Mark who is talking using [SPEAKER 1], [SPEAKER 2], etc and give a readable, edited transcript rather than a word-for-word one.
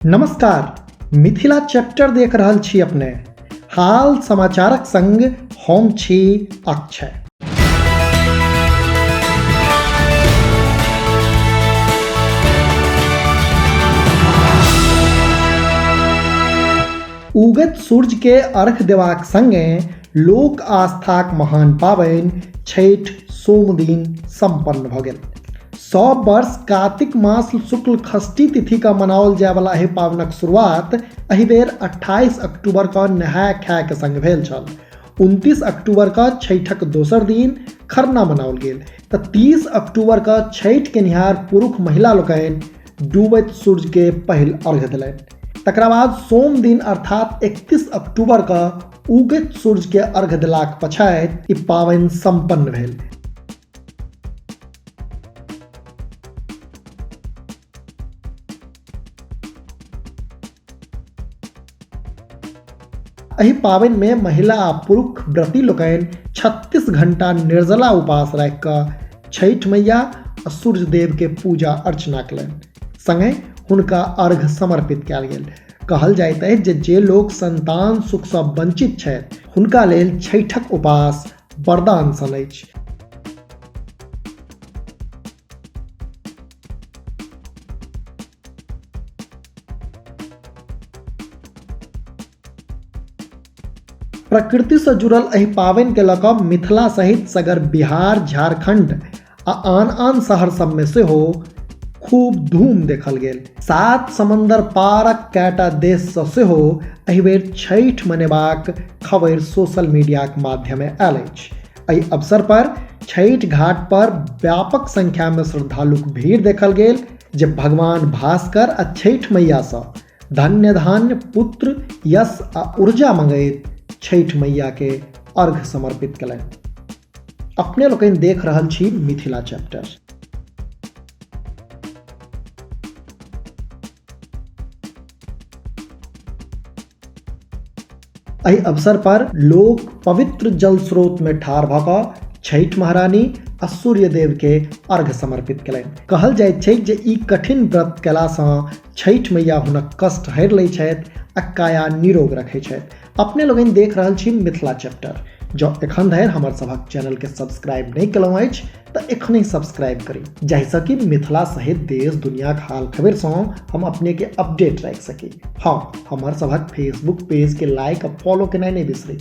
[SPEAKER 1] नमस्कार, मिथिला चैप्टर देख रहल छी अपने। हाल समाचारक संग हम छी अक्षय। उगैत सूर्य के अर्घ देबाक संगे लोक आस्थाक महान पाबनि छठि सोमदिन सम्पन्न भऽ गेल। सब वर्ष कार्तिक मास शुक्ल षष्ठी तिथि का मनाओल जायवला एहि पावनक शुरुआत एहि बेर 28 अक्टूबर का नहाय खाय के संग भेल छल। 29 अक्टूबर का छठक दोसर दिन खरना मनाओल गेल तऽ 30 अक्टूबर का छठि केनिहार पुरुष महिला लोकनि डूबैत सूर्य के पहिल अर्घ देलनि। तकरा बाद सोम दिन अर्थात 31 अक्टूबर का उगैत सूर्य के अर्घ देलाक पछाति ई पाबनि सम्पन्न भेल। एहि पाबनि में महिला आ पुरुष व्रती लोकनि 36 घंटा निर्जला उपास राखि कऽ छठि मैया आ सूर्य देव के पूजा अर्चना कयलनि। संगहि हुनका अर्घ समर्पित कयल गेल। कहल जाइत अछि जे जे लोक संतान सुख सँ वंचित छथि हुनका लेल छठिक उपास वरदान सन अछि। प्रकृति से जुड़ल एहि पाबनि के लऽ कऽ मिथिला सहित सगर बिहार, झारखंड आ आन आन शहर सब में सेहो खूब धूम देखल गेल। सात समंदर पारक कएटा देश सँ सेहो एहि बेर छठि मनेबाक खबरि सोशल मीडियाक माध्यमे आयल अछि। एहि अवसर पर छठि घाट पर व्यापक संख्या में श्रद्धालुक भीड़ देखल गेल जे भगवान भास्कर आ छठि मैया सँ धन्य धान्य पुत्र यश आ ऊर्जा मंगैत छठि मैया के अर्घ समर्पित कयलनि। अपने लोकनि देख रहल छी मिथिला चैप्टर। एहि अवसर पर लोक पवित्र जल स्रोत में ठाढ़ भऽ कऽ छठि महारानी आ सूर्य देव के अर्घ समर्पित कयलनि। कहल जाइत छै जे ई कठिन व्रत कयलासँ छठि मैया हुनक कष्ट हरि लै छथि आ काया निरोग रखै छथि। अपने लोकनि देख रहल छी मिथिला चैप्टर। जँ एखन धरि हमर सभक चैनल के सब्सक्राइब नहि केलहुँ अछि तऽ एखने सब्सक्राइब करी जाहिसँ कि मिथिला सहित देश दुनियाक हाल खबरिसँ हम अपने के अपडेट राखि सकी। हँ, हमर सभक फेसबुक पेज के लाइक आ फॉलो केनाइ नहि बिसरी।